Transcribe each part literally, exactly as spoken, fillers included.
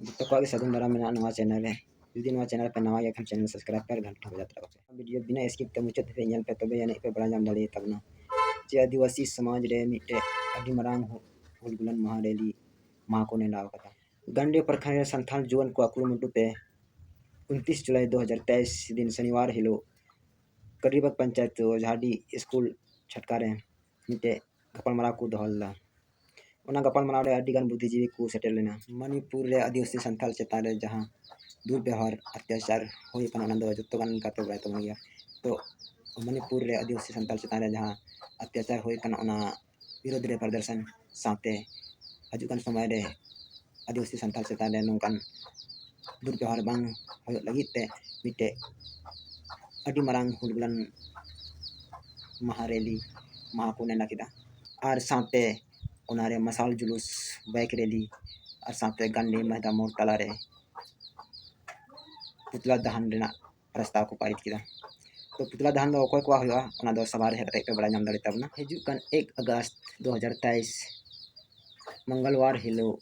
ᱡᱚᱛᱚ ᱠᱚᱣᱟᱜ ᱜᱮ ᱥᱟᱹᱜᱩᱱ ᱫᱟᱨᱟᱢ ᱢᱮᱱᱟᱜᱼᱟ ᱱᱚᱣᱟ ᱪᱮᱱᱮᱞ ᱨᱮ᱾ ᱡᱩᱫᱤ ᱱᱚᱣᱟ ᱪᱮᱱᱮᱞ ᱯᱮ ᱱᱟᱣᱟ ᱜᱮᱭᱟ ᱠᱷᱟᱱ ᱪᱮᱱᱮᱞ ᱥᱟᱵᱥᱠᱨᱟᱭᱤᱵ ᱯᱮ ᱟᱨ ᱜᱷᱟᱱᱴᱟ ᱵᱟᱡᱟᱣ ᱛᱚᱨᱟ ᱠᱟᱜ ᱯᱮ᱾ ᱵᱷᱤᱰᱤᱭᱳ ᱵᱤᱱᱟᱹ ᱥᱠᱤᱯ ᱛᱮ ᱢᱩᱪᱟᱹᱫ ᱫᱷᱟᱹᱵᱤᱡ ᱧᱮᱞ ᱯᱮ, ᱛᱚᱵᱮ ᱟᱹᱱᱤᱡ ᱯᱮ ᱵᱟᱲᱟᱭ ᱧᱟᱢ ᱫᱟᱲᱮᱭᱟᱛᱟ ᱵᱚᱱᱟ ᱡᱮ ᱟᱹᱫᱤᱵᱟᱹᱥᱤ ᱥᱚᱢᱟᱡᱽ ᱨᱮ ᱢᱤᱫᱴᱮᱡ ᱟᱹᱰᱤ ᱢᱟᱨᱟᱝ ᱦᱩᱞ ᱜᱩᱞᱟᱱ ᱢᱟᱦᱟ ᱨᱮᱞᱤ ᱢᱟᱦᱟ ᱠᱚ ᱱᱮᱰᱟᱣ ᱟᱠᱟᱫᱟ᱾ ᱜᱟᱱᱰᱤ ᱯᱨᱚᱠᱷᱚᱸᱰ ᱨᱮ ᱥᱟᱱᱛᱟᱲ ᱡᱩᱣᱟᱹᱱ ᱠᱚᱣᱟᱜ ᱠᱩᱨᱩᱢᱩᱴᱩ ᱛᱮ ᱩᱱᱛᱤᱥ ᱡᱩᱞᱟᱭ ᱫᱩ ᱦᱟᱡᱟᱨ ᱛᱮᱭᱤᱥ ᱫᱤᱱ ᱥᱚᱱᱤᱵᱟᱨ ᱦᱤᱞᱳᱜ ᱠᱟᱰᱤᱵᱟᱜᱽ ᱯᱚᱧᱪᱟᱭᱮᱛ ᱡᱷᱟᱰᱤ ᱥᱠᱩᱞ ᱪᱷᱟᱴᱠᱟ ᱨᱮ ᱢᱤᱫᱴᱮᱡ ᱜᱟᱯᱟᱞᱢᱟᱨᱟᱣ ᱠᱚ ᱫᱚᱦᱚ ᱞᱮᱫᱟ᱾ ᱚᱱᱟ ᱜᱟᱯᱟᱞᱢᱟᱨᱟᱣ ᱨᱮ ᱟᱹᱰᱤ ᱜᱟᱱ ᱵᱩᱫᱽᱫᱷᱤᱡᱤᱵᱤ ᱠᱚ ᱥᱮᱴᱮᱨ ᱞᱮᱱᱟ᱾ ᱢᱚᱱᱤᱯᱩᱨ ᱨᱮ ᱟᱹᱫᱤᱵᱟᱹᱥᱤ ᱥᱟᱱᱛᱟᱲ ᱪᱮᱛᱟᱱ ᱨᱮ ᱡᱟᱦᱟᱸ ᱫᱩᱨᱵᱮᱣᱦᱟᱨ, ᱚᱛᱛᱟᱪᱟᱨ ᱦᱩᱭ ᱠᱟᱱᱟ, ᱚᱱᱟ ᱫᱚ ᱡᱚᱛᱚ ᱜᱟᱱ ᱜᱟᱛᱮ ᱵᱟᱲᱟᱭ ᱛᱟᱵᱚᱱ ᱜᱮᱭᱟ᱾ ᱛᱚ ᱢᱚᱱᱤᱯᱩᱨ ᱨᱮ ᱟᱹᱫᱤᱵᱟᱹᱥᱤ ᱥᱟᱱᱛᱟᱲ ᱪᱮᱛᱟᱱ ᱨᱮ ᱡᱟᱦᱟᱸ ᱚᱛᱛᱟᱪᱟᱨ ᱦᱩᱭ ᱠᱟᱱᱟ, ᱚᱱᱟ ᱵᱤᱨᱳᱫᱷ ᱨᱮ ᱯᱨᱚᱫᱚᱨᱥᱚᱱ ᱥᱟᱶᱛᱮ ᱦᱤᱡᱩᱜ ᱠᱟᱱ ᱥᱚᱢᱚᱭ ᱨᱮ ᱟᱹᱫᱤᱵᱟᱹᱥᱤ ᱥᱟᱱᱛᱟᱲ ᱪᱮᱛᱟᱱ ᱨᱮ ᱱᱚᱝᱠᱟᱱ ᱫᱩᱨᱵᱮᱣᱦᱟᱨ ᱵᱟᱝ ᱦᱩᱭᱩᱜ ᱞᱟᱹᱜᱤᱫ ᱛᱮ ᱢᱤᱫᱴᱮᱡ ᱟᱹᱰᱤ ᱢᱟᱨᱟᱝ ᱦᱩᱞ ᱜᱩᱞᱟᱱ ᱢᱟᱦᱟ ᱨᱮᱞᱤ ᱢᱟᱦᱟ ᱠᱚ ᱱᱮᱰᱟ ᱠᱮᱫᱟ᱾ ᱟᱨ ᱥᱟᱶᱛᱮ ᱚᱱᱟᱨᱮ ᱢᱟᱨᱥᱟᱞ ᱡᱩᱞᱩᱥ, ᱵᱟᱭᱤᱠ ᱨᱮᱞᱤ ᱟᱨ ᱥᱟᱶᱛᱮ ᱜᱟᱱᱰᱤ ᱢᱚᱭᱫᱟᱱ ᱢᱳᱲ ᱛᱟᱞᱟᱨᱮ ᱯᱩᱛᱞᱟ ᱫᱟᱦᱟᱱ ᱨᱮᱱᱟᱜ ᱨᱟᱥᱛᱟ ᱠᱚ ᱯᱟᱨᱤᱛ ᱠᱮᱫᱟ᱾ ᱛᱚ ᱯᱩᱛᱞᱟ ᱫᱟᱦᱟᱱ ᱫᱚ ᱚᱠᱚᱭ ᱠᱚᱣᱟᱜ ᱦᱩᱭᱩᱜᱼᱟ, ᱚᱱᱟ ᱫᱚ ᱥᱟᱵᱷᱟ ᱨᱮ ᱦᱮᱡ ᱠᱟᱛᱮ ᱯᱮ ᱵᱟᱲᱟᱭ ᱧᱟᱢ ᱫᱟᱲᱮ ᱛᱟᱵᱚᱱᱟ᱾ ᱦᱤᱡᱩᱜ ᱠᱟᱱ ᱮᱠ ᱟᱜᱚᱥᱴ ᱫᱩ ᱦᱟᱡᱟᱨ ᱛᱮᱭᱤᱥ ᱢᱚᱝᱜᱚᱞᱵᱟᱨ ᱦᱤᱞᱳᱜ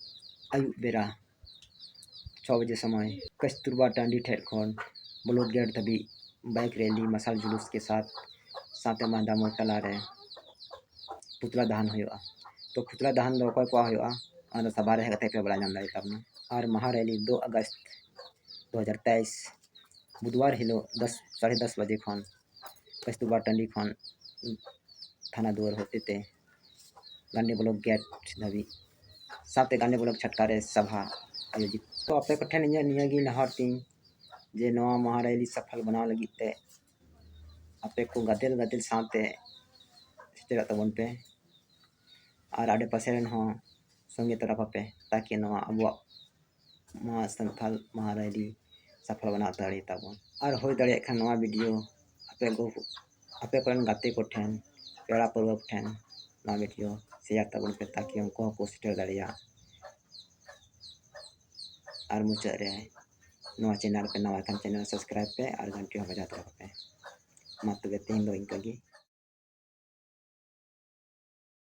ᱟᱹᱭᱩᱵ ᱵᱮᱲᱟ ᱪᱷᱚ ᱵᱟᱡᱮ ᱥᱚᱢᱚᱭ ᱠᱟᱥᱛᱩᱨᱵᱟ ᱴᱟᱺᱰᱤ ᱴᱷᱮᱡ ᱠᱷᱚᱱ ᱵᱞᱚᱠ ᱜᱮᱴ ᱫᱷᱟᱹᱵᱤᱡ ᱵᱟᱭᱤᱠ ᱨᱮᱞᱤ, ᱢᱟᱨᱥᱟᱞ ᱡᱩᱞᱩᱥ ᱠᱮ ᱥᱟᱛᱷ, ᱥᱟᱶᱛᱮ ᱢᱚᱭᱫᱟᱱ ᱢᱳᱲ ᱛᱟᱞᱟᱨᱮ ᱯᱩᱛᱞᱟ ᱫᱟᱦᱟᱱ ᱦᱩᱭᱩᱜᱼᱟ᱾ ᱛᱚ ᱯᱩᱛᱞᱟ ᱫᱟᱦᱟᱱ ᱫᱚ ᱚᱠᱚᱭ ᱠᱚᱣᱟᱜ ᱦᱩᱭᱩᱜᱼᱟ, ᱚᱱᱟ ᱫᱚ ᱥᱟᱵᱷᱟ ᱨᱮ ᱦᱮᱡ ᱠᱟᱛᱮ ᱯᱮ ᱵᱟᱲᱟᱭ ᱧᱟᱢ ᱫᱟᱲᱮ ᱛᱟᱵᱚᱱᱟ᱾ ᱟᱨ ᱢᱟᱦᱟ ᱨᱮᱞᱤ ᱫᱩ ᱟᱜᱚᱥᱴ ᱫᱩ ᱦᱟᱡᱟᱨ ᱛᱮᱭᱤᱥ ᱵᱩᱫᱷᱵᱟᱨ ᱦᱤᱞᱳᱜ ᱫᱚᱥ, ᱥᱟᱲᱮ ᱫᱚᱥ ᱵᱟᱡᱮ ᱠᱷᱚᱱ ᱠᱟᱥᱛᱩᱨᱵᱟ ᱴᱟᱺᱰᱤ ᱠᱷᱚᱱ ᱛᱷᱟᱱᱟ ᱫᱩᱣᱟᱹᱨ ᱦᱚᱛᱮᱛᱮ ᱜᱟᱱᱰᱤ ᱵᱞᱚᱠ ᱜᱮᱴ ᱫᱷᱟᱹᱵᱤᱡ, ᱥᱟᱶᱛᱮ ᱜᱟᱱᱰᱤ ᱵᱞᱚᱠ ᱪᱷᱟᱴᱠᱟ ᱨᱮ ᱥᱟᱵᱷᱟ ᱟᱭᱳᱡᱤᱛ᱾ ᱛᱚ ᱟᱯᱮ ᱠᱚᱴᱷᱮᱱ ᱤᱧᱟᱹᱜ ᱱᱤᱭᱟᱹᱜᱮ ᱱᱮᱦᱚᱨ ᱛᱤᱧ ᱡᱮ ᱱᱚᱣᱟ ᱢᱟᱦᱟ ᱨᱮᱞᱤ ᱥᱟᱯᱷᱚᱞ ᱵᱮᱱᱟᱣ ᱞᱟᱹᱜᱤᱫ ᱛᱮ ᱟᱯᱮ ᱠᱚ ᱜᱟᱫᱮᱞ ᱜᱟᱫᱮᱞ ᱥᱟᱶᱛᱮ ᱥᱮᱴᱮᱨᱚᱜ ᱛᱟᱵᱚᱱ ᱯᱮ ᱟᱨ ᱟᱰᱮᱯᱟᱥᱮ ᱨᱮᱱ ᱦᱚᱸ ᱥᱚᱸᱜᱮ ᱛᱚᱨᱟ ᱠᱚᱯᱮ, ᱛᱟᱠᱤ ᱱᱚᱣᱟ ᱟᱵᱚᱣᱟᱜ ᱱᱚᱣᱟ ᱥᱟᱱᱛᱟᱞ ᱢᱟᱦᱟ ᱨᱮᱞᱤ ᱥᱟᱯᱷᱚᱞ ᱵᱮᱱᱟᱣ ᱫᱟᱲᱮ ᱛᱟᱵᱚᱱ᱾ ᱟᱨ ᱦᱩᱭ ᱫᱟᱲᱮᱭᱟᱜ ᱠᱷᱟᱱ ᱱᱚᱣᱟ ᱵᱷᱤᱰᱤᱭᱳ ᱟᱯᱮ ᱠᱚ, ᱟᱯᱮ ᱠᱚᱨᱮᱱ ᱜᱟᱛᱮ ᱠᱚᱴᱷᱮᱱ, ᱯᱮᱲᱟ ᱯᱟᱹᱨᱣᱟᱹ ᱠᱚᱴᱷᱮᱱ ᱱᱚᱣᱟ ᱵᱷᱤᱰᱤᱭᱳ ᱥᱮᱭᱟᱨ ᱛᱟᱵᱚᱱ ᱯᱮ, ᱛᱟᱠᱤ ᱩᱱᱠᱩ ᱦᱚᱸᱠᱚ ᱥᱮᱴᱮᱨ ᱫᱟᱲᱮᱭᱟᱜ᱾ ᱟᱨ ᱢᱩᱪᱟᱹᱫ ᱨᱮ ᱱᱚᱣᱟ ᱪᱮᱱᱮᱞ ᱯᱮ ᱱᱟᱣᱟ ᱠᱷᱟᱱ ᱪᱮᱱᱮᱞ ᱥᱟᱵᱥᱠᱨᱟᱭᱤᱵ ᱯᱮ ᱟᱨ ᱜᱷᱟᱱᱴᱤ ᱦᱚᱸ ᱵᱟᱡᱟᱣ ᱛᱚᱨᱟ ᱠᱟᱜ ᱯᱮ᱾ ᱢᱟ ᱛᱚᱵᱮ ᱛᱮᱦᱮᱧ ᱫᱚ ᱤᱱᱠᱟᱹ ᱜᱮ᱾